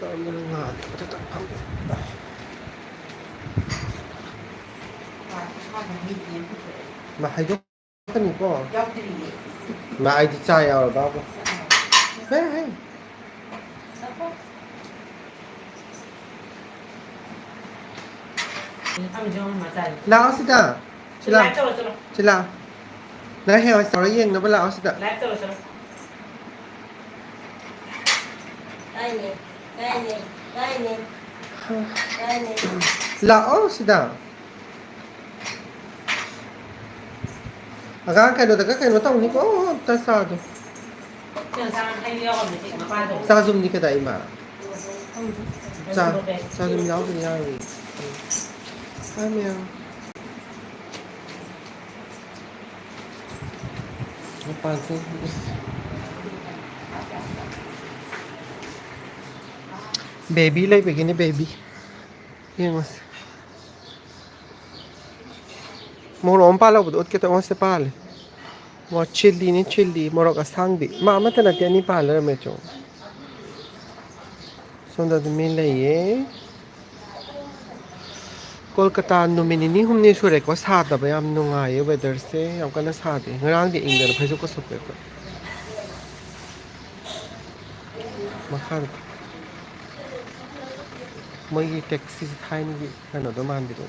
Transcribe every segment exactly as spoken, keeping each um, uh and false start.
ꯇꯧꯔꯝꯗꯅ ꯉꯥꯜꯂꯦ꯫ ꯑꯗꯨꯗ ꯐꯝꯒꯦ꯫ ꯃꯥ ꯍꯥꯏꯗꯣꯛꯀꯅꯤꯀꯣ꯫ ꯃꯥ ꯑꯩꯗꯤ ꯆꯥ ꯌꯥꯎꯔꯕꯕ꯫ ꯍꯦ, ꯍꯦ꯫ ꯂꯥꯛꯑꯣ ꯁꯤꯗ꯫ ꯁꯤ ꯂꯥꯛꯑꯣ꯫ ꯁꯤ ꯂꯥꯛꯑꯣ꯫ ꯅꯪ ꯍꯌꯦꯡꯋꯥꯏ ꯆꯥꯎꯔ ꯌꯦꯡꯅꯕ ꯂꯥꯛꯑꯣ ꯁꯤꯗ꯫ ꯂꯥꯛꯑꯣ ꯁꯤꯗ꯫ ꯑꯉꯥꯡ ꯀꯩꯅꯣꯗꯒ ꯀꯩꯅꯣ ꯇꯧꯅꯤꯀꯣ, ꯑꯝꯇ ꯆꯥꯗꯣ꯫ ꯆꯥꯖꯨꯝꯗꯤ ꯀꯗꯥꯏ ꯏꯃꯥ? ꯆꯥ-, ꯆꯥꯖꯨꯝ ꯌꯥꯎꯗ꯭ꯔꯗꯤ ꯌꯥꯔꯣꯏꯌꯦ꯫ ꯍꯥꯏ ꯃꯌꯥꯝ꯫ ꯃꯄꯥꯟ ꯊꯣꯛ-, ꯕꯦꯕꯤ ꯂꯩꯕꯒꯤꯅꯦ, ꯕꯦꯕꯤ꯫ ꯌꯦꯡꯉꯨꯁꯦ꯫ ꯃꯣꯔꯣꯛ ꯑꯃ ꯄꯥꯜꯍꯧꯕꯗꯣ ꯎꯠꯀꯦ ꯇꯧꯕ, ꯁꯦ ꯄꯥꯜꯂꯦ꯫ ꯃꯣ-, ꯆꯤꯜꯂꯤꯅꯤ, ꯆꯤꯜꯂꯤ, ꯃꯣꯔꯣꯛ ꯑꯁꯥꯡꯕꯤ꯫ ꯃꯥ ꯑꯃꯠꯇ ꯅꯠꯇꯦ, ꯑꯅꯤ ꯄꯥꯜ ꯂꯩꯔꯝꯃꯦ, ꯆꯣ꯫ ꯁꯣꯝꯗ ꯑꯗꯨꯝ ꯃꯤ ꯂꯩꯌꯦ꯫ ꯀꯣꯜꯀꯇꯥ ꯅꯨꯃꯤꯠ ꯅꯤꯅꯤ ꯍꯨꯝꯅꯤ ꯁꯨꯔꯦꯀꯣ ꯁꯥꯗꯕ, ꯌꯥꯝ ꯅꯨꯡꯉꯥꯏꯌꯦ weatherꯁꯦ, ꯌꯥꯝ ꯀꯟꯅ ꯁꯥꯗꯦ꯫ ꯉꯔꯥꯡꯗꯤ ꯏꯪꯗꯅ ꯐꯩꯖꯨꯞꯀ ꯁꯨꯞꯄꯦ ꯑꯩꯈꯣꯏ꯫ ꯃꯈꯥꯗ ꯃꯣꯏꯒꯤ taxiꯁꯦ ꯊꯥꯏꯅꯒꯤ ꯀꯩꯅꯣꯗꯣ ꯃꯥꯟꯕꯤꯗꯣ꯫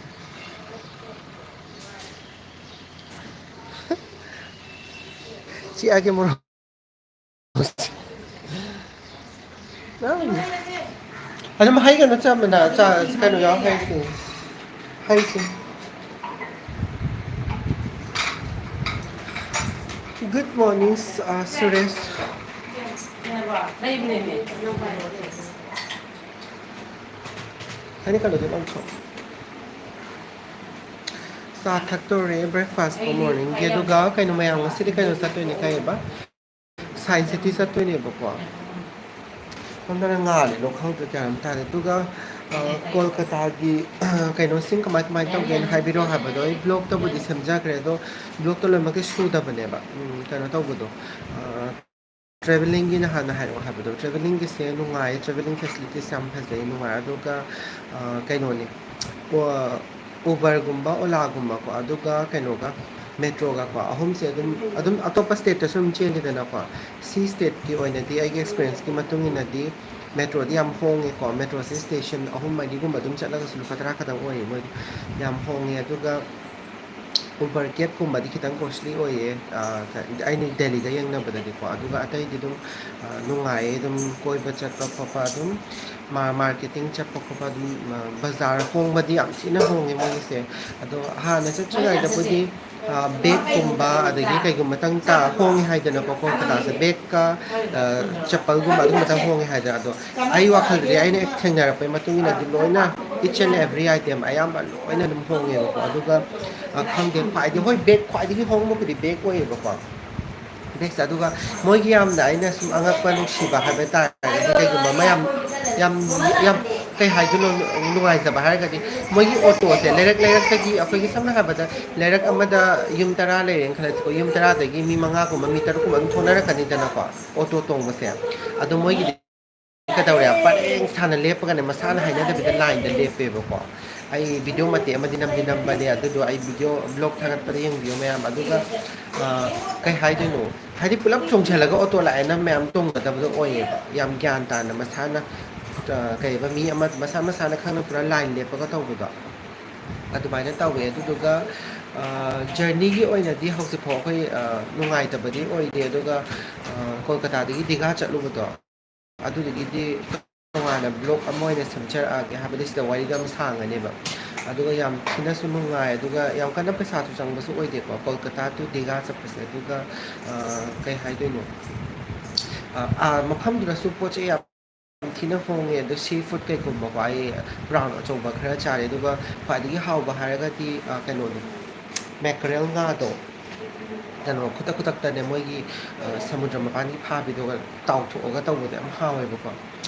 ꯆꯤꯛꯑꯒꯦ ꯃꯣꯔꯣꯛ꯫ ꯑꯗꯨꯝ ꯍꯩꯒꯅꯨ, ꯆꯝꯅ ꯆꯥ-, ꯀꯩꯅꯣ ꯌꯥꯎ ꯍꯩꯁꯦ꯫ ꯍꯩꯁꯦ꯫ Good morning, ꯑ, ꯁꯨꯔꯦꯁ꯫ ꯍꯥꯏꯅ ꯀꯩꯅꯣꯗꯣ ꯂꯪꯊꯣꯛ꯫ ꯆꯥ ꯊꯛꯇꯣꯔꯦ, breakfastꯀꯣ morningꯒꯤ꯫ ꯑꯗꯨꯒ ꯀꯩꯅꯣ ꯃꯌꯥꯝ ꯉꯁꯤꯗꯤ ꯀꯩꯅꯣ ꯆꯠꯇꯣꯏꯅꯦ, ꯀꯩꯑꯕ? Science City ꯆꯠꯇꯣꯏꯅꯦꯕꯀꯣ꯫ ꯁꯣꯝꯗꯅ ꯉꯥꯜꯂꯤꯅꯣ ꯈꯪꯗ꯭ꯔꯦ, ꯒ꯭ꯌꯥꯟ ꯑꯃ ꯇꯥꯗꯦ꯫ ꯑꯗꯨꯒ, ꯑ, ꯀꯣꯜꯀꯇꯥꯒꯤ, ꯀꯩꯅꯣꯁꯤꯡ ꯀꯃꯥꯏ ꯀꯃꯥꯏꯅ ꯇꯧꯒꯦꯅ ꯍꯥꯏꯕꯤꯔꯣ ꯍꯥꯏꯕꯗꯣ ꯑꯩ vlogꯇꯕꯨꯗꯤ ꯁꯦꯝꯖꯈ꯭ꯔꯦ, ꯑꯗꯣ vlogꯇ ꯂꯣꯏꯅꯃꯛꯇꯤ ꯁꯨꯗꯕꯅꯦꯕ꯫ ꯎꯝ, ꯀꯩꯅꯣ ꯇꯧꯕꯗꯣ, ꯑ, ꯇ꯭ꯔꯦꯚꯦꯂꯤꯡꯒꯤꯅ ꯍꯥꯟꯅ ꯍꯥꯏꯔꯛꯑꯣ ꯍꯥꯏꯕꯗꯣ, ꯇ꯭ꯔꯦꯚꯦꯂꯤꯡꯒꯤꯁꯦ ꯅꯨꯡꯉꯥꯏ, ꯇ꯭ꯔꯦꯚꯦꯂꯤꯡ ꯐꯦꯁꯤꯂꯤꯇꯤꯁ ꯌꯥꯝ ꯐꯖꯩ, ꯅꯨꯡꯉꯥꯏ꯫ ꯑꯗꯨꯒ ꯀꯩꯅꯣꯅꯤ, ꯎꯕꯔꯒꯨꯝꯕ, ꯑꯣꯂꯥꯒꯨꯝꯕꯀꯣ, ꯑꯗꯨꯒ ꯀꯩꯅꯣꯒ, ꯃꯦꯇ꯭ꯔꯣꯒꯀꯣ, ꯑꯍꯨꯝꯁꯦ ꯑꯗꯨꯝ ꯑꯗꯨꯝ ꯑꯇꯣꯞꯄ ꯁ꯭ꯇꯦꯠꯇꯁꯨ ꯑꯗꯨꯝ ꯆꯦꯜꯂꯤꯗꯅꯀꯣ꯫ ꯁꯤ ꯁ꯭ꯇꯦꯠꯀꯤ ꯑꯣꯏꯅꯗꯤ, ꯑꯩꯒꯤ ꯑꯦꯛꯁꯄꯤꯔꯦꯟꯁꯀꯤ ꯃꯇꯨꯡ ꯏꯟꯅꯗꯤ, ꯃꯦꯇ꯭ꯔꯣꯗꯤ ꯌꯥꯝ ꯍꯣꯡꯉꯦꯀꯣ꯫ ꯃꯦꯇ꯭ꯔꯣꯁꯦ ꯁ꯭ꯇꯦꯁꯟ ꯑꯍꯨꯝ ꯃꯔꯤꯒꯨꯝꯕ ꯑꯗꯨꯝ ꯆꯠꯂꯒꯁꯨ ꯂꯨꯄꯥ ꯇꯔꯥ ꯈꯛꯇꯪ ꯑꯣꯏꯌꯦ ꯃꯣꯏꯗꯤ, ꯌꯥꯝ ꯍꯣꯡꯉꯦ꯫ ꯑꯗꯨꯒ ꯎꯕꯔ ꯀꯦꯞꯀꯨꯝꯕꯗꯤ ꯈꯤꯇꯪ ꯀꯣꯁꯂꯤ ꯑꯣꯏꯌꯦ, ꯑꯩꯅ ꯗꯦꯜꯂꯤꯗ ꯌꯦꯡꯅꯕꯗꯗꯤꯀꯣ꯫ ꯑꯗꯨꯒ ꯑꯇꯩꯗꯤ ꯑꯗꯨꯝ ꯅꯨꯡꯉꯥꯏꯌꯦ, ꯑꯗꯨꯝ ꯀꯣꯏꯕ ꯆꯠꯄ ꯈꯣꯠꯄ, ꯑꯗꯨꯝ ꯃꯥꯔꯀꯦꯇꯤꯡ ꯆꯠꯄ ꯈꯣꯠꯄ, ꯑꯗꯨꯝ ꯕꯖꯥꯔ ꯍꯣꯡꯕꯗꯤ ꯌꯥꯝ ꯊꯤꯅ ꯍꯣꯡꯉꯦ ꯃꯣꯏꯒꯤꯁꯦ꯫ ꯑꯗꯣ ꯍꯥꯟꯅ ꯆꯠꯇ꯭ꯔꯤꯉꯩꯗꯕꯨꯗꯤ ꯕꯦꯒꯀꯨꯝꯕ ꯑꯗꯒꯤ ꯀꯩꯒꯨꯝꯕꯇꯪ ꯍꯣꯡꯉꯦ ꯍꯥꯏꯗꯅꯀꯣ, ꯀꯣꯜꯀꯇꯥꯁꯦ ꯕꯦꯒꯀ ꯆꯄꯜꯒꯨꯝꯕ ꯑꯗꯨꯝꯕꯇꯪ ꯍꯣꯡꯉꯦ ꯍꯥꯏꯗꯅ꯫ ꯑꯗꯣ ꯑꯩ ꯋꯥꯈꯜꯗꯗꯤ, ꯑꯩꯅ ꯊꯦꯡꯅꯔꯛꯄꯩ ꯃꯇꯨꯡ ꯏꯟꯅꯗꯤ, ꯂꯣꯏꯅ each and every item ꯑꯌꯥꯝꯕ ꯂꯣꯏꯅ ꯑꯗꯨꯝ ꯍꯣꯡꯉꯦꯕꯀꯣ꯫ ꯑꯗꯨꯒ ꯈꯪꯗꯦ, ꯈ꯭ꯋꯥꯏꯗꯒꯤ ꯍꯣꯏ, ꯕꯦꯒ ꯈ꯭ꯋꯥꯏꯗꯒꯤ ꯍꯣꯡꯕꯕꯨꯗꯤ ꯕꯦꯒ ꯑꯣꯏꯌꯦꯕꯀꯣ꯫ ꯕꯦꯒꯁꯦ꯫ ꯑꯗꯨꯒ ꯃꯣꯏꯒꯤ ꯌꯥꯝꯅ ꯑꯩꯅ ꯁꯨꯝ ꯑꯉꯛꯄ, ꯅꯨꯡꯁꯤꯕ ꯍꯥꯏꯕ ꯇꯥꯔꯒꯗꯤ, ꯀꯩꯒꯨꯝꯕ ꯑꯃ ꯌꯥꯝ ꯌꯥꯝ ꯌꯥꯝ ꯀꯩ ꯍꯥꯏꯗꯣꯏꯅꯣ, ꯅꯨꯡꯉꯥꯏꯖꯕ ꯍꯥꯏꯔꯒꯗꯤ, ꯃꯣꯏꯒꯤ ꯑꯣꯇꯣꯁꯦ ꯂꯩꯔꯛ ꯂꯩꯔꯛꯇꯒꯤ, ꯑꯩꯈꯣꯏꯒꯤ ꯁꯝꯅ ꯍꯥꯏꯔꯕꯗ ꯂꯩꯔꯛ ꯑꯃꯗ ꯌꯨꯝ ꯇꯔꯥ ꯂꯩꯔꯦꯅ ꯈꯜꯂꯁꯤꯀꯣ, ꯌꯨꯝ ꯇꯔꯥꯗꯒꯤ ꯃꯤ ꯃꯉꯥꯒꯨꯝꯕ, ꯃꯤ ꯇꯔꯨꯛꯀꯨꯝꯕ ꯑꯗꯨꯝ ꯊꯣꯛꯅꯔꯛꯀꯅꯤꯗꯅꯀꯣ, ꯑꯣꯇꯣ ꯇꯣꯡꯕꯁꯦ꯫ ꯑꯗꯣ ꯃꯣꯏꯒꯤꯗꯤ ꯀꯩꯗꯧꯔꯦ, ꯄꯔꯦꯡ ꯁꯥꯅ ꯂꯦꯞꯄꯒꯅꯦ, ꯃꯁꯥꯅ ꯍꯥꯏꯅꯗꯕꯤꯗ ꯂꯥꯏꯟꯗ ꯂꯦꯞꯄꯦꯕꯀꯣ꯫ ꯑꯩ ꯚꯤꯗꯤꯑꯣ ꯃꯇꯦꯛ ꯑꯃꯗꯤ ꯅꯝꯗꯤ ꯅꯝꯕꯅꯦ, ꯑꯗꯨꯗꯣ ꯑꯩ ꯚꯤꯗꯤꯑꯣ ꯕ꯭ꯂꯣꯛ ꯊꯥꯒꯠꯄꯗ ꯌꯦꯡꯕꯤꯌꯨ ꯃꯌꯥꯝ꯫ ꯑꯗꯨꯒ ꯀꯩ ꯍꯥꯏꯗꯣꯏꯅꯣ, ꯍꯥꯏꯗꯤ ꯄꯨꯂꯞ ꯆꯣꯡꯁꯤꯜꯂꯒ ꯑꯣꯇꯣ ꯂꯥꯛꯑꯦꯅ ꯃꯌꯥꯝ ꯇꯣꯡꯒꯗꯕꯗꯣ ꯑꯣꯏꯌꯦꯕ꯫ ꯌꯥꯝ ꯒ꯭ꯌꯥꯟ ꯇꯥꯅ ꯃꯁꯥꯅ, ꯀꯩꯕ, ꯃꯤ ꯑꯃ ꯃꯁꯥ ꯃꯁꯥꯅ ꯈꯪꯅ ꯄꯨꯔꯥ ꯂꯥꯏꯟ ꯂꯦꯞꯄꯒ ꯇꯧꯕꯗꯣ, ꯑꯗꯨꯃꯥꯏꯅ ꯇꯧꯋꯦ꯫ ꯑꯗꯨꯗꯨꯒ ꯖꯔꯅꯤꯒꯤ ꯑꯣꯏꯅꯗꯤ ꯍꯧꯖꯤꯛꯐꯥꯎ ꯑꯩꯈꯣꯏ ꯅꯨꯡꯉꯥꯏꯇꯕꯗꯤ ꯑꯣꯏꯗꯦ꯫ ꯑꯗꯨꯒ ꯀꯣꯜꯀꯇꯥꯗꯒꯤ ꯗꯤꯘꯥ ꯆꯠꯂꯨꯕꯗꯣ, ꯑꯗꯨꯗꯨꯒꯤꯗꯤ ꯇꯣꯉꯥꯟꯅ ꯕ꯭ꯂꯣꯛ ꯑꯃ ꯑꯣꯏꯅ ꯁꯦꯝꯖꯔꯛꯑꯒꯦ, ꯍꯥꯏꯕꯗꯤ ꯁꯤꯗ ꯋꯥꯔꯤꯗꯣ ꯌꯥꯝ ꯁꯥꯡꯉꯅꯦꯕ꯫ ꯑꯗꯨꯒ ꯌꯥꯝ ꯊꯤꯅꯁꯨ ꯅꯨꯡꯉꯥꯏ, ꯑꯗꯨꯒ ꯌꯥꯝ ꯀꯟꯅ ꯄꯩꯁꯥꯁꯨ ꯆꯪꯕꯁꯨ ꯑꯣꯏꯗꯦꯀꯣ, ꯀꯣꯜꯀꯇꯥ to ꯗꯤꯘꯥ ꯆꯠꯄꯁꯦ꯫ ꯑꯗꯨꯒ ꯀꯩ ꯍꯥꯏꯗꯣꯏꯅꯣ, ꯃꯐꯝꯗꯨꯗꯁꯨ ꯄꯣꯠ ꯆꯩ ꯌꯥꯝ ꯌꯥꯝ ꯊꯤꯅ ꯍꯣꯡꯉꯦ꯫ ꯑꯗꯣ ꯁꯤ ꯐꯨꯗ ꯀꯩꯒꯨꯝꯕꯀꯣ, ꯑꯩ ꯄ꯭ꯔꯥꯎꯟ ꯑꯆꯧꯕ ꯈꯔ ꯆꯥꯔꯦ꯫ ꯑꯗꯨꯒ ꯈ꯭ꯋꯥꯏꯗꯒꯤ ꯍꯥꯎꯕ ꯍꯥꯏꯔꯒꯗꯤ ꯀꯩꯅꯣꯗꯣ, ꯃꯦꯀꯔꯦꯜ ꯉꯥꯗꯣ, ꯀꯩꯅꯣ, ꯈꯨꯗꯛ ꯈꯨꯗꯛꯇꯅꯦ ꯃꯣꯏꯒꯤ ꯁꯃꯨꯗ꯭ꯔ ꯃꯄꯥꯟꯒꯤ ꯐꯥꯕꯤꯗꯣ ꯇꯥꯎꯊꯣꯛꯑꯒ ꯇꯧꯕꯗꯣ ꯌꯥꯝ ꯍꯥꯎꯋꯦꯕꯀꯣ꯫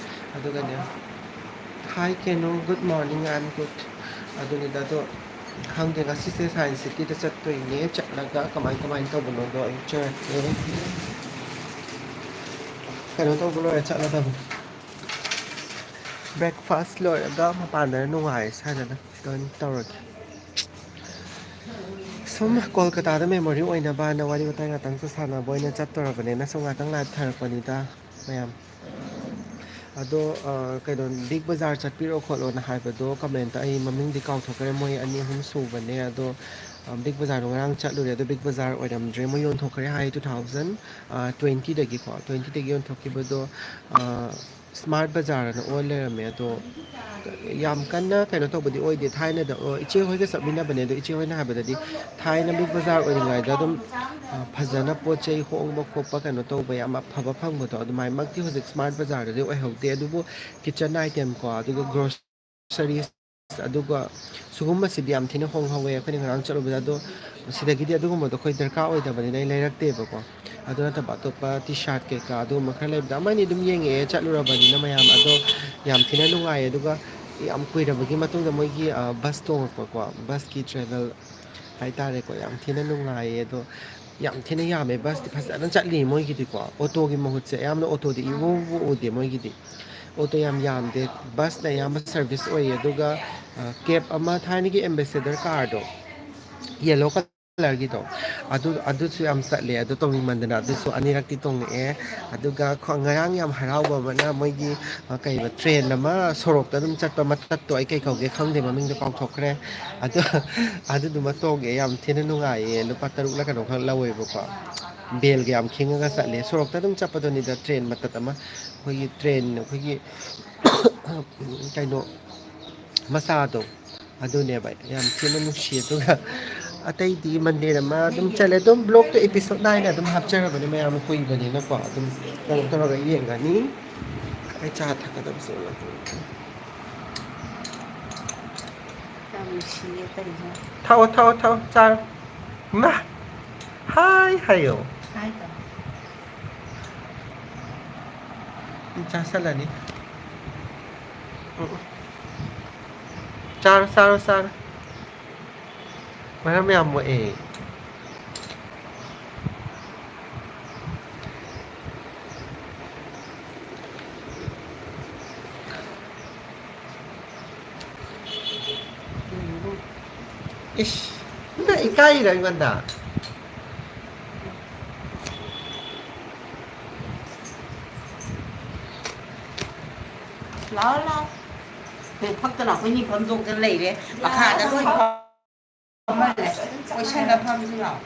ꯑꯗꯨꯒꯅꯦ, hi ꯀꯩꯅꯣ, good morning, I'm good꯫ ꯑꯗꯨꯅꯤꯗ꯫ ꯑꯗꯣ ꯈꯪꯗꯦ, ꯉꯁꯤꯁꯦ ꯁꯥꯏꯟꯁ ꯁꯤꯇꯤꯗ ꯆꯠꯇꯣꯏꯅꯦ꯫ ꯆꯠꯂꯒ ꯀꯃꯥꯏ ꯀꯃꯥꯏꯅ ꯇꯧꯕꯅꯣꯗꯣ ꯑꯩ ꯎꯠꯆꯔꯛꯀꯦ꯫ ꯀꯩꯅꯣ ꯇꯧꯕ ꯂꯣꯏꯔ ꯆꯠꯂꯗꯕꯅꯤ꯫ Breakfast ꯂꯣꯏꯔꯒ ꯃꯄꯥꯟꯗꯅ ꯅꯨꯡꯉꯥꯏ, ꯁ꯭ꯋꯥꯏꯗꯅ ꯂꯣꯏꯅ ꯇꯧꯔꯒꯦ꯫ ꯁꯨꯝ ꯀꯣꯜꯀꯇꯥꯗ memory ꯑꯣꯏꯅꯕꯅ ꯋꯥꯔꯤ ꯋꯥꯇꯥꯏ ꯉꯥꯛꯇꯪꯁꯨ ꯁꯥꯟꯅꯕ ꯑꯣꯏꯅ ꯆꯠꯇꯣꯔꯕꯅꯦꯅ ꯁꯨꯝ ꯉꯥꯛꯇꯪ live ꯊꯥꯔꯛꯄꯅꯤꯗ ꯃꯌꯥꯝ꯫ ꯑꯗꯣ, ꯑ, ꯀꯩꯅꯣ, Big Bazaar ꯆꯠꯄꯤꯔꯣ ꯈꯣꯠꯂꯣꯅ ꯍꯥꯏꯕꯗꯣ comment ꯑꯩ ꯃꯃꯤꯡꯗꯤ ꯀꯥꯎꯊꯣꯛꯈ꯭ꯔꯦ, ꯃꯣꯏ ꯑꯅꯤ ꯑꯍꯨꯝ ꯁꯨꯕꯅꯦ꯫ ꯑꯗꯣ, ꯑ, Big Bazaarꯗꯣ ꯉꯔꯥꯡ ꯆꯠꯂꯨꯔꯦ, ꯑꯗꯣ Big Bazaar ꯑꯣꯏꯔꯝꯗ꯭ꯔꯦ, ꯃꯣꯏ ꯌꯣꯟꯊꯣꯛꯈ꯭ꯔꯦ ꯍꯥꯏ two thousand, ꯑ, twentyꯗꯒꯤꯀꯣ, twentyꯗꯒꯤ ꯌꯣꯟꯊꯣꯛꯈꯤꯕꯗꯣ, ꯑ, Smart Bazaarꯅ ꯑꯣꯟ ꯂꯩꯔꯝꯃꯦ꯫ ꯑꯗꯣ ꯌꯥꯝ ꯀꯟꯅ ꯀꯩꯅꯣ ꯇꯧꯕꯗꯤ ꯑꯣꯏꯗꯦ꯫ ꯊꯥꯏꯅꯗ, ꯑꯣ, ꯏꯆꯦ ꯍꯣꯏꯒ ꯆꯠꯃꯤꯟꯅꯕꯅꯦ, ꯑꯗꯣ ꯏꯆꯦ ꯍꯣꯏꯅ ꯍꯥꯏꯕꯗꯗꯤ ꯊꯥꯏꯅ Big Bazaar ꯑꯣꯏꯔꯤꯉꯩꯗ ꯑꯗꯨꯝ, ꯑ, ꯐꯖꯅ ꯄꯣꯠ ꯆꯩ ꯍꯣꯡꯕ ꯈꯣꯠꯄ ꯀꯩꯅꯣ ꯇꯧꯕ ꯌꯥꯝ ꯑꯐꯕ ꯐꯪꯕꯗꯣ ꯑꯗꯨꯃꯥꯏꯃꯛꯇꯤ ꯍꯧꯖꯤꯛ Smart Bazaarꯗꯗꯤ ꯑꯣꯏꯍꯧꯗꯦ꯫ ꯑꯗꯨꯕꯨ kitchen item ꯀꯣ, ꯑꯗꯨꯒ groceries, ꯑꯗꯨꯒ ꯁꯤꯒꯨꯝꯕꯁꯤꯗꯤ ꯌꯥꯝ ꯊꯤꯅ ꯍꯣꯡꯍꯧꯋꯦ ꯑꯩꯈꯣꯏꯅ ꯉꯔꯥꯡ ꯆꯠꯂꯨꯕꯗ꯫ ꯑꯗꯣ ꯁꯤꯗꯒꯤꯗꯤ ꯑꯗꯨꯒꯨꯝꯕꯗꯣ ꯑꯩꯈꯣꯏ ꯗꯔꯀꯥꯔ ꯑꯣꯏꯗꯕꯅꯤꯅ ꯑꯩ ꯂꯩꯔꯛꯇꯦꯕꯀꯣ꯫ ꯑꯗꯨ ꯅꯠꯇꯕ ꯑꯇꯣꯞꯄ T-shirt ꯀꯩꯀꯥ ꯑꯗꯨꯒꯨꯝꯕ ꯈꯔ ꯂꯩꯕꯗ ꯑꯃꯅꯤ ꯑꯗꯨꯝ ꯌꯦꯡꯉꯛꯑꯦ ꯆꯠꯂꯨꯔꯕꯅꯤꯅ ꯃꯌꯥꯝ꯫ ꯑꯗꯣ ꯌꯥꯝ ꯊꯤꯅ ꯅꯨꯡꯉꯥꯏꯌꯦ꯫ ꯑꯗꯨꯒ ꯌꯥꯝ ꯀꯨꯏꯔꯕꯒꯤ ꯃꯇꯨꯡꯗ ꯃꯣꯏꯒꯤ, ꯑ, bus ꯇꯣꯡꯉꯛꯄꯀꯣ, busꯀꯤ travel ꯍꯥꯏꯇꯥꯔꯦꯀꯣ, ꯌꯥꯝ ꯊꯤꯅ ꯅꯨꯡꯉꯥꯏꯌꯦ꯫ ꯑꯗꯣ ꯌꯥꯝ ꯊꯤꯅ ꯌꯥꯝꯃꯦ, busꯇꯤ ꯐꯖꯅ ꯆꯠꯂꯤ ꯃꯣꯏꯒꯤꯗꯤꯀꯣ꯫ Autoꯒꯤ ꯃꯍꯨꯠꯁꯦ ꯑꯌꯥꯝꯕꯅ autoꯗꯤ ꯏꯎ ꯎ-, ꯎꯗꯦ ꯃꯣꯏꯒꯤꯗꯤ꯫ Auto ꯌꯥꯝ ꯌꯥꯝꯗꯦ, busꯅ ꯑꯌꯥꯝꯕ service ꯑꯣꯏꯌꯦ꯫ ꯑꯗꯨꯒ, ꯑ, cab ꯑꯃ ꯊꯥꯏꯅꯒꯤ Ambassador carꯗꯣ, yellow colourꯒꯤꯗꯣ, ꯑꯗꯨ, ꯑꯗꯨꯁꯨ ꯌꯥꯝ ꯆꯠꯂꯦ꯫ ꯑꯗꯨ ꯇꯣꯡꯅꯤꯡꯃꯟꯗꯅ ꯑꯗꯨꯁꯨ ꯑꯅꯤꯔꯛꯇꯤ ꯇꯣꯡꯉꯛꯑꯦ꯫ ꯑꯗꯨꯒ ꯈ꯭ꯋꯥ-, ꯉꯔꯥꯡ ꯌꯥꯝ ꯍꯔꯥꯎꯕ ꯑꯃꯅ ꯃꯣꯏꯒꯤ, ꯑ, ꯀꯩꯕ, train ꯑꯃ ꯁꯣꯔꯣꯛꯇ ꯑꯗꯨꯝ ꯆꯠꯄ ꯃꯇꯠꯇꯣ, ꯑꯩ ꯀꯩ ꯀꯧꯒꯦ ꯈꯪꯗꯦ, ꯃꯃꯤꯡꯗꯣ ꯀꯥꯎꯊꯣꯛꯈ꯭ꯔꯦ꯫ ꯑꯗꯨ, ꯑꯗꯨꯗꯨꯃ ꯇꯣꯡꯉꯦ, ꯌꯥꯝ ꯊꯤꯅ ꯅꯨꯡꯉꯥꯏꯌꯦ꯫ ꯂꯨꯄꯥ ꯇꯔꯨꯛꯂ ꯀꯩꯅꯣ ꯈꯛ ꯂꯧꯋꯦꯕꯀꯣ꯫ Bellꯒ ꯌꯥꯝ ꯈꯤꯡꯉꯒ ꯆꯠꯂꯦ꯫ ꯁꯣꯔꯣꯛꯇ ꯑꯗꯨꯝ ꯆꯠꯄꯗꯨꯅꯤꯗ, train ꯃꯇꯠ ꯑꯃ, ꯑꯩꯈꯣꯏꯒꯤ train, ꯑꯩꯈꯣꯏꯒꯤ ꯀꯩꯅꯣ ꯃꯆꯥꯗꯣ, ꯑꯗꯨꯅꯦꯕ꯫ ꯌꯥꯝ ꯊꯤꯅ ꯅꯨꯡꯁꯤ꯫ ꯑꯗꯨꯒ ꯑꯇꯩꯗꯤ Monday ꯑꯃ ꯑꯗꯨꯝ ꯆꯠꯂꯦ꯫ ꯑꯗꯨꯝ vlogꯇꯣ episode ꯅꯥꯏꯅ ꯑꯗꯨꯝ ꯍꯥꯞꯆꯔꯕꯅꯦ, ꯃꯌꯥꯝ ꯀꯨꯏꯕꯅꯤꯅꯀꯣ꯫ ꯑꯗꯨꯝ ꯀꯩꯅꯣ ꯇꯧꯔꯒ ꯌꯦꯡꯒꯅꯤ꯫ ꯑꯩ ꯆꯥ ꯊꯛꯀꯗꯕꯁꯦ ꯌꯥꯝ ꯅꯨꯡꯁꯤꯌꯦ ꯇꯧꯔꯤꯁꯦ꯫ ꯊꯛꯑꯣ, ꯊꯛꯑꯣ, ꯊꯛꯑꯣ, ꯆꯥꯔꯣ꯫ ꯏꯃꯥ! ꯍꯥꯏ ꯍꯥꯏꯌꯣ꯫ ꯍꯥꯏ ꯇꯧ꯫ ꯆꯥꯁꯜꯂꯅꯤ꯫ ꯎꯝ, ꯎꯝ꯫ ꯆꯥꯔꯣ, ꯆꯥꯔꯣ, ꯆꯥꯔꯣ꯫ ꯃꯔꯝ ꯌꯥꯝ ꯃꯣꯛꯑꯦ꯫ ꯏꯁ, ꯅꯪ ꯏꯀꯥꯏꯔꯤꯔꯣ ꯑꯩꯉꯣꯟꯗ? ꯂꯥꯛꯑꯣ, ꯂꯥꯛꯑꯣ꯫ ꯀꯩ ꯐꯛꯇꯅ ꯑꯩꯈꯣꯏꯅꯤ ꯐꯝꯗꯣꯛꯇꯅ ꯂꯩꯔꯦ꯫ ꯃꯈꯥꯗ ꯂꯣꯏ ꯐꯝꯃꯜꯂꯦ꯫ ꯀꯣꯏꯁꯟꯗ ꯐꯝꯁꯤ ꯂꯥꯛꯑꯣ꯫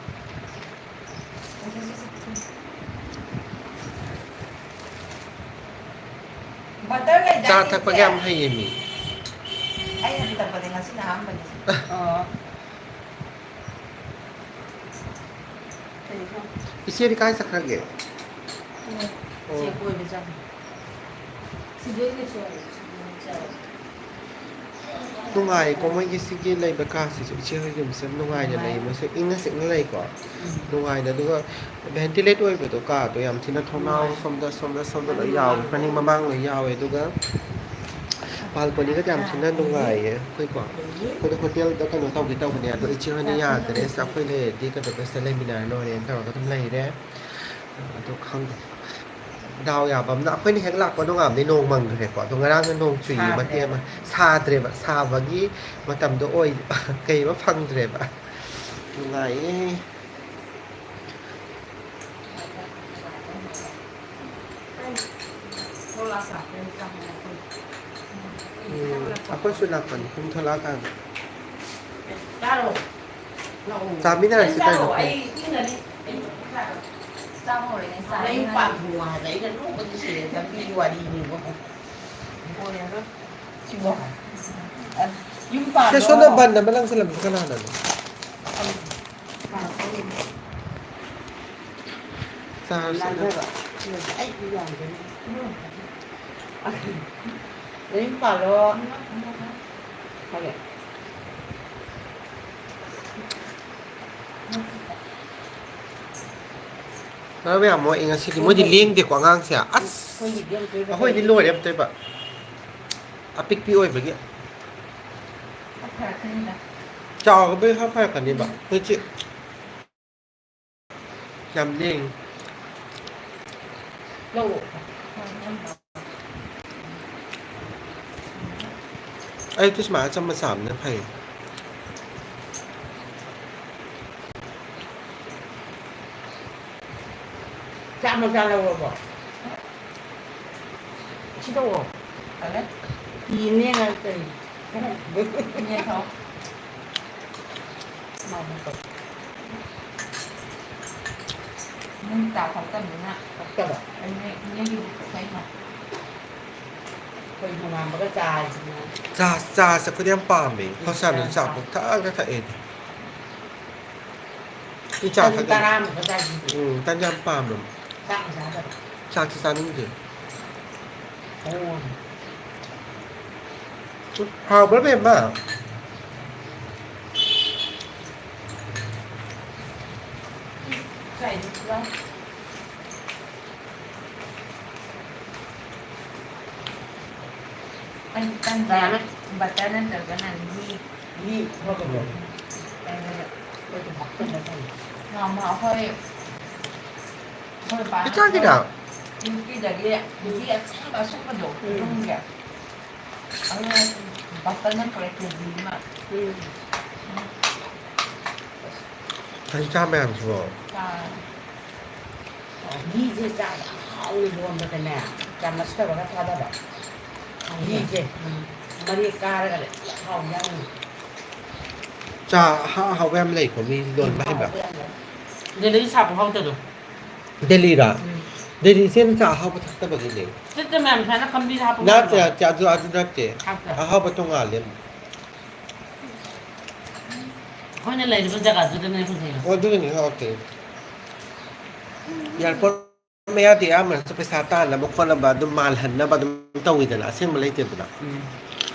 ꯕꯇꯔ ꯂꯩꯗꯥꯏꯅꯦ, ꯆꯥ ꯊꯛꯄꯒ ꯏꯆꯦ? ꯌꯥꯝ ꯍꯩꯌꯦ ꯃꯤ꯫ ꯑꯩꯅꯗꯤ ꯇꯛꯄꯗꯤ ꯉꯁꯤꯅ ꯑꯍꯥꯟꯕꯅꯤ꯫ ꯑꯣ꯫ ꯀꯩꯅꯣ? ꯏꯆꯦꯗꯤ ꯀꯥꯏ ꯆꯠꯈ꯭ꯔꯒꯦ? ꯎꯝ꯫ ꯑꯣ꯫ ꯏꯆꯦ ꯀꯣꯏꯕ ꯆꯠꯈ꯭ꯔꯦ꯫ ꯅꯨꯡꯉꯥꯏꯀꯣ ꯃꯣꯏꯒꯤ ꯁꯤꯒꯤ ꯂꯩꯕ ꯀꯥꯁꯤꯁꯨ, ꯏꯆꯦ ꯍꯣꯏ ꯌꯨꯝꯁꯦ ꯌꯥꯝ ꯅꯨꯡꯉꯥꯏꯅ ꯂꯩ꯫ ꯅꯨꯡꯉꯥꯏ꯫ ꯃꯣꯏꯁꯨ ꯏꯪꯅ ꯆꯤꯛꯅ ꯂꯩꯀꯣ꯫ ꯎꯝ꯫ ꯅꯨꯡꯉꯥꯏꯅ, ꯑꯗꯨꯒ ventilate ꯑꯣꯏꯕꯗꯣ ꯀꯥꯗꯣ ꯌꯥꯝ ꯊꯤꯅ, ꯊꯣꯡꯅꯥꯎ ꯅꯨꯡꯉꯥꯏ꯫ ꯁꯣꯝꯗ, ꯁꯣꯝꯗ, ꯁꯣꯝꯗ ꯂꯣꯏ ꯌꯥꯎꯋꯦ, ꯃꯅꯤꯡ ꯃꯃꯥꯡ ꯂꯣꯏ ꯌꯥꯎꯋꯦ꯫ ꯑꯗꯨꯒ balcony ꯒꯗꯤ ꯌꯥꯝ ꯊꯤꯅ ꯅꯨꯡꯉꯥꯏꯌꯦ꯫ ꯑꯩꯈꯣꯏꯀꯣ, ꯑꯩꯈꯣꯏꯗꯣ ꯍꯣꯇꯦꯜꯗ ꯀꯩꯅꯣ ꯇꯧꯒꯦ ꯇꯧꯕꯅꯦ, ꯑꯗꯣ ꯏꯆꯦ ꯍꯣꯏꯅ ꯌꯥꯗ꯭ꯔꯦ꯫ ꯑꯁ, ꯑꯩꯈꯣꯏ ꯂꯩꯔꯗꯤ ꯀꯩꯅꯣ ꯁꯤꯗ ꯂꯩꯃꯤꯟꯅꯔ ꯂꯣꯏꯔꯦꯅ ꯇꯧꯔꯒ ꯑꯗꯨꯝ ꯂꯩꯔꯦ꯫ ꯑꯗꯣ ꯈꯪꯗꯦ, ꯗꯥꯎ ꯌꯥꯕ ꯑꯃꯅ ꯑꯩꯈꯣꯏꯅ ꯍꯦꯛ ꯂꯥꯛꯄ ꯅꯣꯡꯉꯥꯟꯕꯗꯩ ꯅꯣꯡ ꯃꯪꯈ꯭ꯔꯦꯀꯣ꯫ ꯑꯗꯣ ꯉꯔꯥꯡꯅ ꯅꯣꯡ ꯆꯨꯏꯌꯦ ꯃꯇꯦꯛ ꯑꯃ꯫ ꯁꯥꯗ꯭ꯔꯦꯕ꯫ ꯁꯥꯗ꯭ꯔꯦꯕ, ꯁꯥꯕꯒꯤ ꯃꯇꯝꯗꯣ ꯑꯣꯏ ꯀꯩꯕ ꯐꯪꯗ꯭ꯔꯦꯕ꯫ ꯅꯨꯡꯉꯥꯏꯌꯦ꯫ ꯎꯝ, ꯑꯩꯈꯣꯏꯁꯨ ꯂꯥꯛꯄꯅꯤ ꯌꯨꯝ ꯊꯣꯛꯂꯛꯑꯀꯥꯟꯗ꯫ ꯆꯥꯔꯣ꯫ ꯂꯥꯛꯑꯣ꯫ ꯆꯥꯃꯤꯟꯅꯔꯁꯤ ꯆꯥꯔꯣ, ꯀꯩꯅꯣ꯫ ꯑꯩ ꯏꯪꯅꯅꯤ꯫ ꯑꯩ ꯆꯥꯕ ꯍꯧꯔꯦꯅꯦ, ꯆꯥ ꯅꯪ ꯏꯪꯅꯅꯤ꯫ ꯄꯥꯟ ꯊꯣꯡꯉꯣ ꯍꯥꯏꯕ ꯑꯩꯅ ꯅꯣꯡꯃꯒꯤ ꯁꯤꯔꯦ ꯂꯝꯕꯤꯒꯤ ꯋꯥꯔꯤꯅꯤꯕꯣ꯫ ꯁꯤꯕꯣ꯫ ꯌꯨꯝ ꯁꯦ, ꯄꯥꯟꯕ꯭ꯔꯣ? ꯁꯣꯝꯗ ꯕꯟ ꯑꯃ ꯂꯪꯁꯤꯜꯂꯝꯃꯤꯁꯦ ꯀꯅꯥꯅꯅꯣ? ꯆꯥꯔꯁꯤ꯫ ꯂꯥꯡꯊꯕ꯫ ꯑꯩ ꯌꯥꯝꯗꯣꯏꯅꯦ꯫ ꯅꯌꯨꯝ ꯄꯥꯜꯂꯣ꯫ ꯐꯔꯦ꯫ ꯃꯔꯝ ꯌꯥꯝ ꯃꯣꯛꯑꯦ ꯉꯁꯤꯗꯤ꯫ ꯃꯣꯏꯗꯤ ꯂꯦꯡꯗꯦꯀꯣ ꯑꯉꯥꯡꯁꯦ꯫ ꯑꯁ! ꯑꯩꯈꯣꯏꯒꯤꯗꯤ ꯑꯝꯇ ꯑꯣꯏꯕ ꯑꯩꯈꯣꯏꯗꯤ ꯇꯧꯗꯦ꯫ ꯂꯣꯏꯔꯦ ꯑꯝꯇꯣꯏꯕ꯫ ꯑꯄꯤꯛꯄꯤ ꯑꯣꯏꯕꯒꯤ꯫ ꯈꯔ ꯐꯔꯛꯀꯅꯤꯗ꯫ ꯆꯥꯎꯔꯒꯕꯨꯗꯤ ꯈꯔ ꯐꯔꯛꯀꯅꯦꯕ꯫ ꯍꯧꯖꯤꯛ ꯌꯥꯝ ꯂꯦꯡꯉꯤ꯫ ꯂꯧ꯫ ꯑꯌꯨꯛꯇ ꯁꯨꯃꯥꯏꯅ ꯑꯆꯝꯕ ꯆꯥꯕꯅ ꯐꯩ꯫ ꯆꯥꯛ ꯃꯆꯥ ꯂꯧꯔꯕꯣ? ꯁꯤ ꯇꯧꯑꯣ꯫ ꯐꯔꯦ꯫ ꯐꯤ ꯅꯦꯛꯑꯒ ꯀꯔꯤ? ꯏꯅꯦ ꯊꯥꯎ꯫ ꯃꯥꯅꯦ ꯇꯧ꯫ ꯅꯪ ꯆꯥ ꯊꯛꯇꯕꯅꯤꯅ꯫ ꯊꯛꯇꯕ꯫ ꯑꯩꯅꯦ ꯏꯅꯦꯒꯤ ꯏꯁꯩ ꯊꯥꯎ꯫ ꯑꯩꯈꯣꯏ ꯅꯣꯡꯉꯥꯟꯕꯒ ꯆꯥ ꯍꯥꯏꯁꯤꯅ꯫ ꯆꯥ, ꯆꯥ ꯆꯠꯄꯗꯤ ꯌꯥꯝ ꯄꯥꯝꯃꯦ꯫ ꯎꯝ, ꯍꯣꯁꯄꯤꯇꯥꯜꯗ ꯆꯥ ꯆꯥ ꯄꯥꯝꯃꯦ꯫ ꯄꯪꯊꯛꯇ ꯊꯛꯑꯦ ꯑꯩꯗꯤ꯫ ꯏꯆꯥ ꯇꯟ ꯊꯛꯀꯅꯤ꯫ ꯇꯔꯥꯃꯨꯛꯀ ꯆꯥꯏꯁꯤꯗꯤ꯫ ꯎꯝ, ꯇꯟ ꯌꯥꯝ ꯄꯥꯝꯃꯦ꯫ ꯆꯥꯛ ꯆꯥꯗꯕ꯫ ꯆꯥꯛꯁꯨ ꯆꯥꯅꯤꯡꯗꯦ꯫ ꯑꯣ꯫ ꯍꯥꯎꯕ꯭ꯔꯥ, ꯕꯦꯝꯃ? ꯆꯥꯏꯗꯤ ꯄꯨꯔꯥ꯫ ꯑꯩ ꯇꯟꯗ ꯌꯥꯔꯦ꯫ ꯕꯇꯔ ꯅꯠꯇ꯭ꯔꯒꯅ ꯘꯤ꯫ ꯘꯤ ꯊꯣꯛꯑꯕ꯭ꯔꯣ? ꯇꯧꯔꯒ ꯑꯩꯁꯨ ꯍꯥꯞꯆꯤꯜꯂ ꯊꯝꯃꯦ꯫ ꯅꯍꯥꯟꯃꯨꯛ ꯑꯩꯈꯣꯏ, ꯑꯩꯈꯣꯏ ꯄꯥꯅ ꯄꯤꯊꯛꯈꯤꯗ? ꯌꯨꯄꯤꯗꯒꯤ ꯘꯤ ꯑꯁꯦꯡꯕ ꯑꯁꯨꯡꯕꯗꯣ, ꯎꯝ꯫ ꯌꯨꯝꯒꯤ꯫ ꯑꯗꯨꯅ ꯕꯇꯔ ꯅꯠꯇ꯭ꯔꯒ ꯀꯦꯖꯤ ꯑꯃ꯫ ꯎꯝ꯫ ꯀꯩ ꯆꯥ ꯃꯌꯥꯝꯁꯤꯕꯣ? ꯆꯥ꯫ ꯘꯤꯁꯦ ꯆꯥ ꯌꯥꯝ ꯍꯥꯎꯅ ꯂꯣꯟꯕꯗꯅꯦ, ꯆꯥꯃꯁ ꯇꯧꯔꯒ ꯊꯥꯗꯕ꯫ ꯘꯤꯁꯦ, ꯎꯝ, ꯃꯔꯦꯛ ꯀꯥꯔꯒ ꯂꯩ, ꯌꯥꯝ ꯍꯥꯎꯖꯥꯠꯅꯤ꯫ ꯆꯥ ꯑꯍꯥ-, ꯑꯍꯥꯎꯕ ꯌꯥꯝ ꯂꯩꯀꯣ, ꯃꯤ ꯂꯣꯟꯕ ꯍꯩꯕ꯫ ꯍꯥꯎꯕ ꯌꯥꯝ ꯂꯩ꯫ ꯗꯦꯜꯂꯤꯗ ꯁꯥꯕ ꯍꯥꯎꯇꯗꯣ꯫ ꯗꯦꯜꯂꯤꯔꯥ? ꯎꯝ꯫ ꯗꯦꯜꯂꯤ ꯏꯆꯦꯅ ꯆꯥ ꯑꯍꯥꯎꯕ ꯊꯛꯇꯕꯒꯤꯅꯦ꯫ ꯆꯠꯇꯦ ꯃꯌꯥꯝ ꯁꯨꯃꯥꯏꯅ ꯈꯝꯕꯤꯗ ꯍꯥꯞꯄ ꯅꯠꯇꯦ, ꯃꯌꯥꯝꯗꯣ꯫ ꯅꯠꯇꯦ, ꯑꯗꯨ, ꯑꯗꯨ ꯅꯠꯇꯦ꯫ ꯍꯥꯞꯇꯦ꯫ ꯑꯍꯥꯎꯕ ꯇꯣꯉꯥꯜꯂꯦ꯫ ꯑꯩꯈꯣꯏꯅ ꯂꯩꯔꯤꯕ ꯖꯒꯥꯗꯨꯗꯅꯦ ꯐꯖꯩ꯫ ꯑꯣ, ꯑꯗꯨꯒꯤꯅꯤ ꯍꯥꯎꯇꯦ꯫ ꯑꯦꯌꯥꯔꯄꯣꯔꯠ ꯃꯌꯥꯗꯤ ꯑꯌꯥꯝꯕꯅꯁꯨ ꯄꯩꯁꯥ ꯇꯥꯟꯅꯕ ꯈꯣꯠꯅꯕ ꯑꯗꯨꯝ ꯃꯥꯜꯍꯟꯅꯕ ꯑꯗꯨꯝ ꯇꯧꯋꯤꯗꯅ, ꯑꯁꯦꯡꯕ ꯂꯩꯇꯦꯗꯅ꯫ ꯎꯝ꯫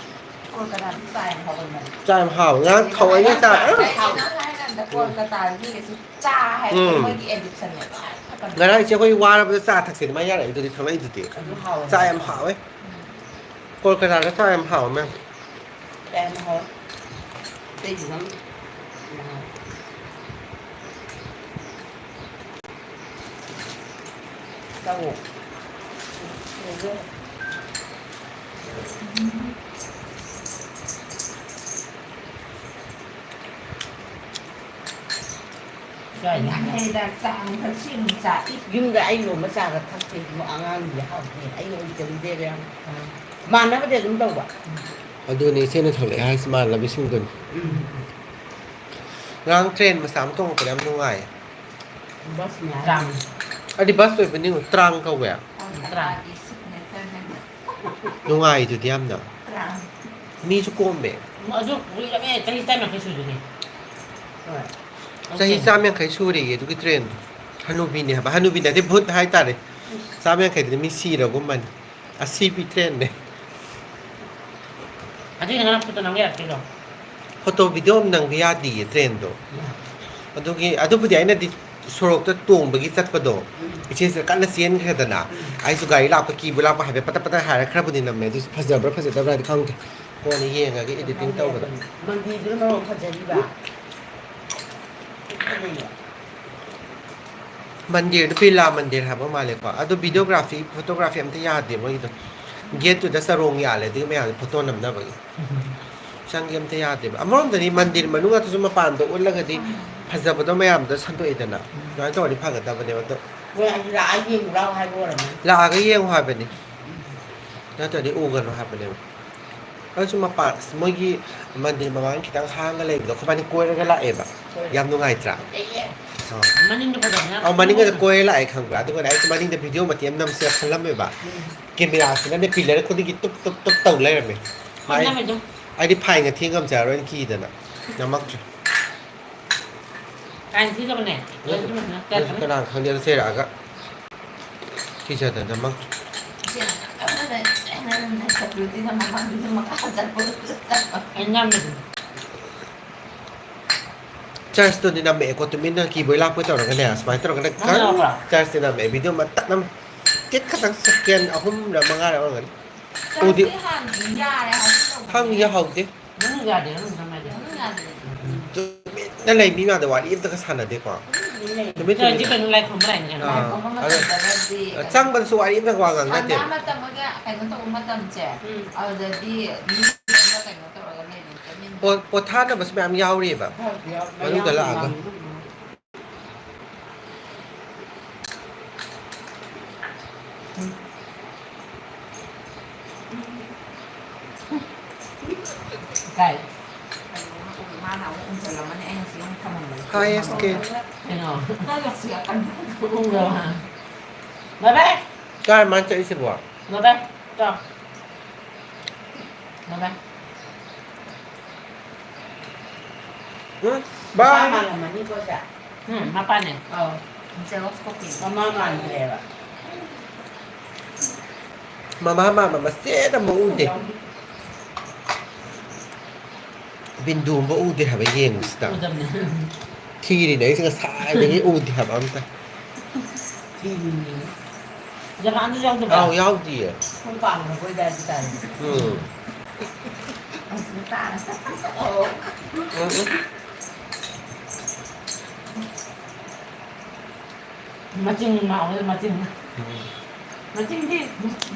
ꯀꯣꯜꯀꯇꯥꯗ ꯆꯥ ꯌꯥꯝ ꯍꯥꯎꯕꯅꯦ꯫ ꯆꯥ ꯌꯥꯝ ꯍꯥꯎꯋꯦ꯫ ꯉꯔꯥꯡ ꯊꯑꯣꯏꯅ ꯆꯥ ꯀꯩꯅꯣ ꯍꯥꯏꯔꯀꯥꯟꯗ ꯀꯣꯜꯀꯇꯥꯒꯤ ꯃꯤꯒꯩꯁꯦ ꯆꯥ ꯍꯥꯏꯕꯁꯦ ꯎꯝ꯫ ꯃꯣꯏꯒꯤ addiction ꯅꯦꯕ꯫ ꯉꯔꯥꯡ ꯏꯆꯦ ꯑꯩꯈꯣꯏ ꯋꯥꯔꯕꯗ ꯆꯥ ꯊꯛꯁꯦꯅ ꯃꯥ ꯌꯥꯔꯛꯏꯗꯨꯗꯤ ꯊꯛꯂꯛꯏꯗꯨꯗꯤ꯫ ꯑꯗꯨ ꯍꯥꯎꯋꯦ ꯆꯥ ꯍꯥꯏꯕ꯫ ꯌꯥꯝ ꯍꯥꯎꯋꯦ꯫ ꯎꯝ꯫ ꯀꯣꯜꯀꯇꯥꯗ ꯆꯥ ꯌꯥꯝ ꯍꯥꯎꯋꯦ ꯃꯌꯥꯝ꯫ ꯀꯌꯥꯝ ꯍꯥꯎꯋꯦ? ꯑꯇꯩꯗꯤ ꯅꯪ ꯇꯧꯋꯣ꯫ ꯌꯥꯝ ꯍꯩꯗ, ꯆꯥ ꯑꯃꯈꯛ ꯁꯦꯝꯃꯨ, ꯆꯥ꯫ ꯌꯨꯝꯗ ꯑꯩ ꯅꯣꯡꯃ ꯆꯥꯒ ꯊꯛꯇꯦ, ꯑꯉꯥꯡꯒꯤ ꯍꯥꯞꯄꯦ, ꯑꯩ ꯑꯣꯏꯖꯔꯤꯗꯦꯕ ꯌꯥꯝ꯫ ꯃꯥꯟꯅꯕꯗꯤ ꯑꯗꯨꯝ ꯇꯧꯕ꯫ ꯑꯗꯨꯅꯤ ꯏꯆꯦꯅ ꯊꯛꯂꯛꯑꯦ ꯍꯥꯏꯁꯤ ꯃꯥꯟꯅꯕꯁꯤꯡꯗꯨꯅꯤ꯫ ꯎꯝ꯫ ꯉꯔꯥꯡ ꯇ꯭ꯔꯦꯟ ꯃꯆꯥ ꯑꯃ ꯇꯣꯡꯉꯛꯄꯗ ꯌꯥꯝ ꯅꯨꯡꯉꯥꯏ꯫ ꯕꯁꯅꯦ ꯍꯥꯏ꯫ ꯇ꯭ꯔꯥꯝ꯫ ꯑꯗꯤ ꯕꯁ ꯑꯣꯏꯕꯅꯤ, ꯇ꯭ꯔꯥꯝ ꯀꯧꯋꯦ꯫ ꯇ꯭ꯔꯥꯝ꯫ ꯅꯨꯡꯉꯥꯏꯗꯨꯗꯤ ꯌꯥꯝꯅ꯫ ꯇ꯭ꯔꯥꯝ꯫ ꯃꯤꯁꯨ ꯀꯣꯝꯃꯦ꯫ ꯑꯗꯨ ꯀꯨꯏꯔꯕꯅꯦ, ꯆꯍꯤ ꯆꯥꯝ ꯌꯥꯡꯈꯩ ꯁꯨꯗꯣꯏꯅꯦ꯫ ꯍꯣꯏ꯫ ꯆꯍꯤ ꯆꯥꯝ ꯌꯥꯡꯈꯩ ꯁꯨꯔꯦꯌꯦ ꯑꯗꯨꯒꯤ ꯇ꯭ꯔꯦꯟꯗꯣ꯫ ꯍꯅꯨꯕꯤꯅꯦ ꯍꯥꯏꯕ, ꯍꯅꯨꯕꯤ ꯅꯠꯇꯦ, ꯚꯨꯠ ꯍꯥꯏꯇꯥꯔꯦ꯫ ꯆꯥꯝ ꯌꯥꯡꯈꯩꯗꯨꯗꯤ ꯃꯤ ꯁꯤꯔꯒꯨꯝꯕꯅꯤ꯫ ꯑꯁꯤꯕꯤ ꯇ꯭ꯔꯦꯟꯅꯦ꯫ ꯑꯗꯨꯏꯅꯦ ꯉꯔꯥꯡ ꯐꯣꯇꯣ ꯅꯝꯒꯦ ꯌꯥꯔꯛꯇ꯭ꯔꯤꯗꯣ꯫ ꯐꯣꯇꯣ ꯚꯤꯗꯤꯑꯣ ꯑꯃ ꯅꯝꯒꯦ ꯌꯥꯗꯤꯌꯦ ꯇ꯭ꯔꯦꯟꯗꯣ꯫ ꯎꯝ꯫ ꯑꯗꯨꯒꯤ, ꯑꯗꯨꯕꯨꯗꯤ ꯑꯩꯅꯗꯤ ꯁꯣꯔꯣꯛꯇ ꯇꯣꯡꯕꯒꯤ ꯆꯠꯄꯗꯣ, ꯎꯝ꯫ ꯏꯆꯦꯁꯤꯅ ꯀꯟꯅ ꯆꯦꯟꯈ꯭ꯔꯦꯗꯅ, ꯎꯝ꯫ ꯑꯩꯁꯨ ꯒꯥꯔꯤ ꯂꯥꯛꯄ ꯀꯤꯕ ꯂꯥꯛꯄ ꯍꯥꯏꯐꯦꯠ ꯄꯇꯠ ꯄꯇꯠ ꯍꯥꯏꯔ ꯈꯔꯕꯨꯗꯤ ꯅꯝꯃꯦ, ꯑꯗꯨꯁꯨ ꯐꯖꯕ꯭ꯔꯥ ꯐꯖꯗꯕ꯭ꯔꯥꯗꯤ ꯈꯪꯗꯦ, ꯀꯣꯟꯅ ꯌꯦꯡꯉꯒꯦ editing ꯇꯧꯕꯗ꯫ ꯃꯟꯗꯤꯔꯗꯨꯅ ꯃꯔꯣꯟ ꯐꯖꯔꯤꯕ꯫ ꯃꯟꯗꯤꯔꯗꯨ ꯕꯤꯔꯂꯥ ꯃꯟꯗꯤꯔ ꯍꯥꯏꯕ ꯃꯥꯜꯂꯦꯀꯣ꯫ ꯑꯗꯨ videography, photography ꯑꯝꯇ ꯌꯥꯗꯦ ꯃꯣꯏꯒꯤꯗꯣ꯫ ꯒꯦꯠꯇꯨꯗ ꯆꯔꯣꯡ ꯌꯥꯜꯂꯦ ꯑꯗꯨꯒꯤ ꯃꯌꯥꯝꯗꯣ ꯐꯣꯇꯣ ꯅꯝꯅꯕꯒꯤ꯫ ꯆꯪꯒꯦ ꯑꯝꯇ ꯌꯥꯗꯦꯕ꯫ ꯑꯃꯔꯣꯝꯗꯗꯤ ꯃꯟꯗꯤꯔ ꯃꯅꯨꯡ ꯉꯥꯛꯇꯁꯨ ꯃꯄꯥꯟꯗ ꯎꯠꯂꯒꯗꯤ ꯐꯖꯕꯗꯣ ꯃꯌꯥꯝꯗꯣ ꯁꯟꯗꯣꯛꯑꯦꯗꯅ꯫ ꯑꯗꯨꯃꯥꯏꯅ ꯇꯧꯔꯗꯤ ꯐꯒꯗꯕꯅꯦꯕ꯫ ꯑꯗꯣ ꯃꯣꯏ ꯑꯗꯨ ꯂꯥꯛꯑ ꯌꯦꯡꯉꯨ ꯂꯥꯎ ꯍꯥꯏꯕ ꯑꯣꯏꯔꯝꯃꯅꯤ꯫ ꯂꯥꯛꯑꯒ ꯌꯦꯡꯉꯨ ꯍꯥꯏꯕꯅꯤ꯫ ꯅꯠꯇ꯭ꯔꯗꯤ ꯎꯒꯅꯨ ꯍꯥꯏꯕꯅꯦꯕ꯫ ꯑꯗꯨꯁꯨ ꯃꯄꯥꯟ, ꯃꯣꯏꯒꯤ ꯃꯟꯗꯤꯔ ꯃꯃꯥꯡ ꯈꯤꯇꯪ ꯍꯥꯡꯉ ꯂꯩꯕꯗꯣ ꯑꯩꯈꯣꯏꯕꯥꯅꯤ ꯀꯣꯏꯔꯒ ꯂꯥꯛꯑꯦꯕ꯫ ꯍꯣꯏ꯫ ꯌꯥꯝ ꯅꯨꯡꯉꯥꯏꯇ꯭ꯔꯥ? ꯑꯦ꯫ ꯑꯥ꯫ ꯃꯅꯤꯡꯗ ꯐꯖꯕꯅꯦ꯫ ꯑꯧ, ꯃꯅꯤꯡꯗ ꯀꯣꯏꯔ ꯂꯥꯛꯑꯦ ꯈꯪꯕ꯭ꯔꯥ? ꯑꯗꯨꯒꯅꯦ ꯑꯩꯁꯦ ꯃꯅꯤꯡꯗ video ꯃꯇꯦꯛ ꯑꯃ ꯅꯝꯁꯤꯔ ꯈꯜꯂꯝꯃꯦꯕ꯫ ꯎꯝ꯫ Cameraꯁꯤꯅꯅꯦ pillar ꯈꯨꯗꯤꯡꯒꯤ ꯇꯨꯞ ꯇꯨꯞ ꯇꯨꯞ ꯇꯧ ꯂꯩꯔꯝꯃꯦ꯫ ꯍꯣꯏ, ꯑꯩ, ꯅꯝꯃꯦ ꯑꯗꯨꯝ꯫ ꯑꯩꯗꯤ fine ꯊꯤ ꯉꯝꯖꯔꯔꯣꯏꯅ ꯀꯤꯗꯅ ꯅꯝꯃꯛꯇ꯭ꯔꯦ꯫ Fine ꯊꯤꯗꯕꯅꯦ꯫ ꯑꯗꯨ ꯀꯅꯥꯅ ꯈꯪꯗꯦ, ꯑꯗꯨ ꯆꯩꯔꯛꯑꯒ꯫ ꯀꯤꯖꯗꯅ ꯃꯪ꯫ ꯏꯆꯦꯅ ꯀꯟꯅ ꯅꯩꯁꯜꯂꯨꯗꯤ ꯅꯪ ꯃꯃꯥꯡꯗꯨꯗ ꯃꯈꯥ ꯆꯠꯄꯗꯨꯗ ꯆꯠꯄ꯫ ꯑꯩ ꯅꯝꯃꯤꯗꯨꯅꯤ꯫ Churchꯇꯨꯗꯤ ꯅꯝꯃꯛꯑꯦꯀꯣ, ꯇꯨꯃꯤꯟꯅ ꯀꯤꯕꯣꯏ ꯂꯥꯛꯄꯣꯏ ꯇꯧꯔꯒꯅꯦ, ꯁꯨꯃꯥꯏꯅ ꯇꯧꯔꯒꯅꯦ ꯅꯪ ꯀꯟ-, ꯌꯥꯎꯕ꯭ꯔꯥ? Churchꯇꯤ ꯅꯝꯃꯛꯑꯦ, video ꯃꯇꯠ ꯑꯃ, ꯇꯤꯠ ꯈꯛꯇꯪ, second ꯑꯍꯨꯝꯔ ꯃꯉꯥꯔ ꯑꯣꯏꯔꯝꯒꯅꯤ꯫ ꯎꯗꯤ꯫ Churchꯇꯤ ꯍꯥꯟꯅꯗꯤ ꯌꯥꯔꯦ ꯍꯥꯏꯒꯨꯝ ꯇꯧꯕꯅꯦ꯫ ꯈꯪꯗꯦ, ꯌꯥꯍꯧꯗꯦ꯫ ꯃꯅꯨꯡ ꯌꯥꯗꯦ, ꯃꯅꯨꯡ ꯆꯪ ꯌꯥꯗꯦ꯫ ꯃꯅꯨꯡ ꯌꯥꯗꯦ꯫ ꯇꯨꯃꯤꯟꯅ ꯂꯩ, ꯃꯤ ꯃꯌꯥꯝꯗ ꯋꯥꯔꯤ ꯑꯝꯇꯒ ꯁꯥꯟꯅꯗꯦꯀꯣ꯫ ꯇꯨꯃꯤꯟ ꯇꯨꯃꯤꯟ ꯆꯪꯉꯗꯤ ꯂꯩ꯫ ꯀꯩꯅꯣ, ꯂꯥꯏ ꯈꯨꯔꯨꯝꯕ ꯂꯥꯛꯏꯅꯤ ꯀꯩꯅꯣ꯫ ꯑꯥ, ꯂꯥꯏ ꯈꯨꯔꯨꯝꯕ ꯑꯗꯣ ꯃꯇꯝꯗꯒꯗꯤ ꯆꯪꯕꯗꯁꯨ ꯋꯥꯔꯤ ꯑꯝꯇꯒ ꯋꯥ ꯉꯥꯡꯅꯗꯦ꯫ ꯁꯟꯗꯥ ꯃꯇꯝ ꯑꯣꯏꯒ ꯀꯩꯅꯣ ꯇꯧꯕ ꯃꯇꯝꯁꯦ, ꯎꯝ꯫ ꯑꯗꯨꯗꯗꯤ ꯃꯤ ꯑꯃ ꯀꯩꯅꯣ ꯇꯧꯔꯒ ꯂꯩꯕꯅꯤ, ꯇꯨꯃꯤꯟ꯫ ꯄꯣ-, ꯄꯣꯊꯥꯅꯕꯁꯨ ꯃꯌꯥꯝ ꯌꯥꯎꯔꯤꯑꯕ ꯍꯣꯏ, ꯌꯥꯎ-, ꯃꯅꯨꯡꯗ ꯃꯌꯥꯝ ꯂꯥꯛꯑꯒ꯫ ꯌꯥꯎ-, ꯀꯥꯏ? ꯃꯥꯅ ꯑꯃꯨꯛ ꯎꯝꯁꯜꯂꯝꯃꯅꯤ, ꯑꯩꯅ ꯁꯤ ꯑꯃꯨꯛ ꯊꯝꯃꯝꯕꯅꯤ꯫ ꯀꯥꯏ ꯑꯦꯁ ꯀꯦ? ꯀꯩꯅꯣ? ꯅꯪꯅ ꯁꯤ ꯑꯀꯟꯕ ꯎꯝꯗꯕ꯫ ꯕꯥꯏ ꯕꯥꯏ꯫ ꯀꯥꯏ ꯃꯥꯅ ꯆꯠꯂꯤꯁꯤꯕꯣ? ꯕꯥꯏ ꯕꯥꯏ꯫ ꯆꯥꯎ꯫ ꯕꯥꯏ ꯕꯥꯏ꯫ ꯎꯝ? ꯕꯥꯏ꯫ ꯃꯥꯜꯂꯝꯃꯅꯤꯀꯣ, ꯁꯦ? ꯎꯝ, ꯃꯄꯥꯅꯦ꯫ ꯑꯧ, ꯖꯦꯔꯣꯛꯁ ꯀꯣꯄꯤ꯫ ꯃꯃꯥ ꯃꯥꯟꯈ꯭ꯔꯦꯕ꯫ ꯃꯃꯥ ꯃꯥꯟꯕ ꯃꯆꯦꯠ ꯑꯃ ꯎꯗꯦ꯫ ꯕꯤꯟꯗꯨ ꯑꯃ ꯎꯗꯦ ꯍꯥꯏꯕ ꯌꯦꯡꯕꯁꯤꯗ꯫ ꯎꯗꯕꯅꯦ꯫ ꯊꯤꯔꯤꯅꯦ ꯑꯩꯁꯦ ꯉꯁꯥꯏꯗꯒꯤ ꯎꯗꯦ ꯍꯥꯏꯕ ꯑꯝꯇ꯫ ꯊꯤꯔꯤꯅꯦ꯫ ꯖꯄꯥꯟꯗꯁꯨ ꯌꯥꯎꯗꯕ꯭ꯔꯥ? ꯑꯥꯎ, ꯌꯥꯎꯗꯤꯌꯦ꯫ ꯁꯨꯝ ꯄꯥꯝꯗꯕ ꯑꯣꯏꯗꯥꯏ ꯑꯗꯨ ꯇꯥꯔꯗꯤ꯫ ꯎꯝ꯫ ꯑꯁ, ꯇꯥꯔꯦ꯫ ꯎꯝ꯫ ꯃꯆꯤꯡ ꯃꯥ ꯍꯣꯏ ꯃꯆꯤꯡ꯫ ꯎꯝ꯫ ꯃꯆꯤꯡꯗꯤ?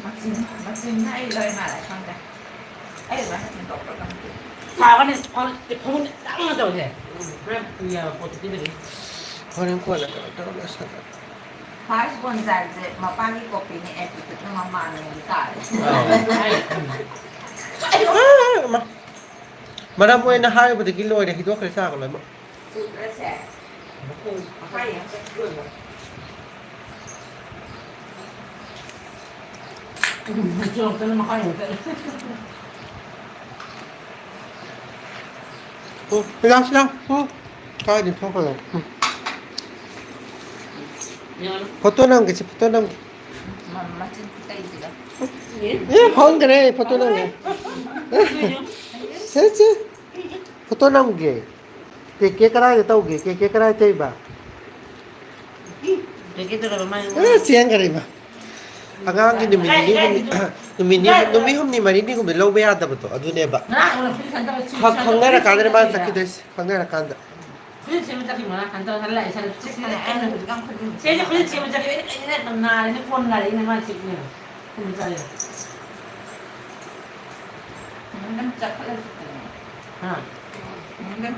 ꯃꯆꯤꯡ, ꯃꯆꯤꯡꯅ ꯑꯩ ꯂꯣꯏ ꯃꯥꯜꯂꯦ, ꯈꯪꯗꯦ꯫ ꯑꯩ ꯂꯣꯏ ꯃꯆꯤꯡ ꯇꯧꯕ꯭ꯔꯥ ꯈꯪꯗꯦ꯫ ꯁꯥꯕꯅꯤ, ꯐꯃꯨꯡ ꯇꯥꯡꯅ ꯇꯧꯁꯦ꯫ ꯎꯝ꯫ ꯄꯣꯠꯇꯨ ꯄꯤꯗꯕꯤ꯫ ꯍꯣꯔꯦꯟ ꯀꯣꯟꯅ ꯀꯩꯅꯣ ꯇꯧꯔꯒ ꯁꯥꯟꯅꯔꯁꯤ꯫ ꯐꯥꯔꯁ ꯕꯣꯟ ꯆꯥꯏꯕꯁꯦ ꯃꯄꯥꯒꯤ ꯀꯣꯄꯤꯅꯦ, ꯑꯦꯇꯤꯇ꯭ꯌꯨꯠꯅ ꯃꯃꯥꯅꯦ ꯇꯥꯔꯦ꯫ ꯑꯥ꯫ ꯑꯥ, ꯃ-, ꯃꯔꯝ ꯑꯣꯏꯅ ꯍꯥꯏꯔꯨꯕꯗꯒꯤ ꯂꯣꯏꯔꯦ, ꯍꯤꯗꯣꯛꯈ꯭ꯔꯦ ꯆꯥꯒ ꯂꯣꯏꯅꯃꯛ꯫ ꯁꯨꯗ꯭ꯔꯁꯦ꯫ ꯃꯈꯥꯏ ꯌꯥꯝ ꯆꯠꯈꯤꯗꯣꯏꯅꯦ꯫ ꯎꯝ, ꯃꯆꯨ ꯉꯥꯛꯇꯅ ꯃꯈꯥꯏ ꯌꯥꯝ ꯆꯠꯂꯦ꯫ ꯎꯝ, ꯁꯤꯗ, ꯁꯤꯗ꯫ ꯎꯝ, ꯀꯥꯏꯗ ꯊꯣꯛꯈ꯭ꯔꯦ? ꯎꯝ꯫ ꯌꯥꯔꯦ꯫ ꯐꯣꯇꯣ ꯅꯝꯒꯦꯁꯦ, ꯐꯣꯇꯣ ꯅꯝꯒꯦ꯫ ꯃ-, ꯃꯆꯤꯟ ꯈꯨꯇꯩꯁꯤꯒ꯫ ꯑꯦ, ꯐꯪꯈ꯭ꯔꯦ, ꯐꯣꯇꯣ ꯅꯝꯒꯦ꯫ ꯁꯦ, ꯁꯦ꯫ ꯐꯣꯇꯣ ꯅꯝꯒꯦ꯫ ꯀꯦꯛ, ꯀꯦꯛ ꯀꯗꯥꯏꯗ ꯇꯧꯒꯦ? ꯀꯦꯛ, ꯀꯦꯛ ꯀꯗꯥꯏ ꯇꯧꯏꯕ? ꯀꯦꯛ, ꯀꯦꯛ ꯇꯧꯔꯒ ꯃꯥꯏ ꯑꯦ, ꯆꯦꯟꯈ꯭ꯔꯦ ꯏꯃꯥ꯫ ꯑꯉꯥꯡꯒꯤ ꯅꯨꯃꯤꯠ ꯅꯤꯅꯤ ꯍꯨꯝꯅꯤ, ꯅꯨꯃꯤꯠ ꯅꯤ-, ꯅꯨꯃꯤꯠ ꯍꯨꯝꯅꯤ ꯃꯔꯤꯅꯤꯒꯨꯝꯕ ꯂꯧꯕ ꯌꯥꯗꯕꯗꯣ ꯑꯗꯨꯅꯦꯕ꯫ ꯉꯔꯥꯡ ꯑꯣꯏꯅ ꯐꯨꯔꯤꯠ ꯁꯟꯗꯕ ꯁꯤ ꯈ-, ꯁꯟꯗꯕ ꯈꯪꯅꯔꯀꯥꯟꯗꯅꯦ ꯃꯥꯅ ꯁꯤꯖꯤꯟꯅꯗꯦ꯫ ꯆꯠꯈꯤꯗꯣꯏꯁꯦ, ꯈꯪꯅꯔꯀꯥꯟꯗ꯫ ꯐꯨꯔꯤꯠ ꯁꯦꯝꯕ ꯆꯠꯈꯤ ꯃꯥ ꯁꯟꯗꯕ ꯁꯟꯗ ꯂꯥꯛꯑꯦ ꯁꯟꯗ ꯆꯠꯈꯤ꯫ ꯑꯩꯅ ꯍꯧꯖꯤꯛꯀꯥꯟ ꯐꯨꯔꯤꯠ ꯁꯦꯝꯕ ꯆꯠꯈꯤ꯫ ꯁꯦꯝꯕ ꯆꯠꯈꯤ꯫ ꯑꯩꯅ ꯀꯩꯅꯣ ꯅꯥꯔꯦꯅ ꯐꯣꯟ ꯅꯥꯔꯛꯏꯅꯦ ꯃꯥ ꯆꯠꯈꯤꯅꯦꯕ꯫ ꯁꯦꯝꯕ ꯆꯠꯂꯦ꯫ ꯅꯪ ꯆꯠꯈꯠꯂꯁꯤ ꯀꯩꯅꯣ꯫ ꯍꯥ? ꯅꯪ